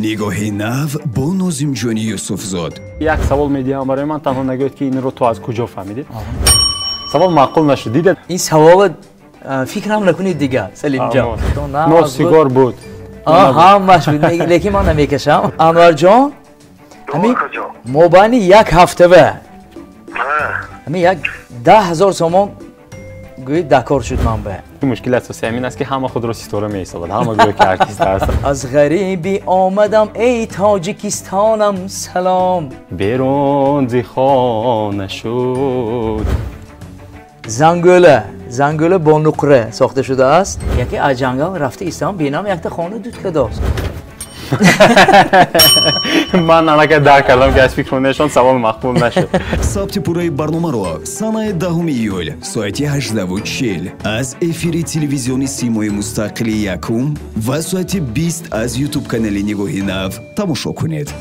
Нигоҳи нав бо Нозимҷони Юсуфзод. Як савол медиҳам барои ман, танҳо нагӯед, ки инро ту аз куҷо фаҳмидӣ. Савол маъқул нашуд, дидед? Ин савол фикрам накунед дигар, Салимҷон. Но сигор буд. Ҳамаш буд, лекин ман намекашам. Анварҷон, ҳамин мобайни як ҳафтава ҳамин як 10 000 сомон гӯед дакор шуд ман ба. Мушкили асосӣ ҳамин аст, ки ҳама худро ситора меҳисобад, ҳама гӯё ки артист аст. Аз ғарибӣ омадам, эй Тоҷикистонам, салом. Берун зи хона шуд. Зангӯла, зангӯла бо нуқра сохта шудааст. Яке аз ҷангал рафта истам, бинам, якта хона дуд кардааст. Ман аллакай дарк кардам, ки аз фикр савол мақбул нашуд. Сабти пурраи барномаро санаи 10 июл соати 18:40 аз эфири телевизиони Симои мустақили якум ва соати 20 аз Ютуб канали Нигоҳи нав тамошо кунед.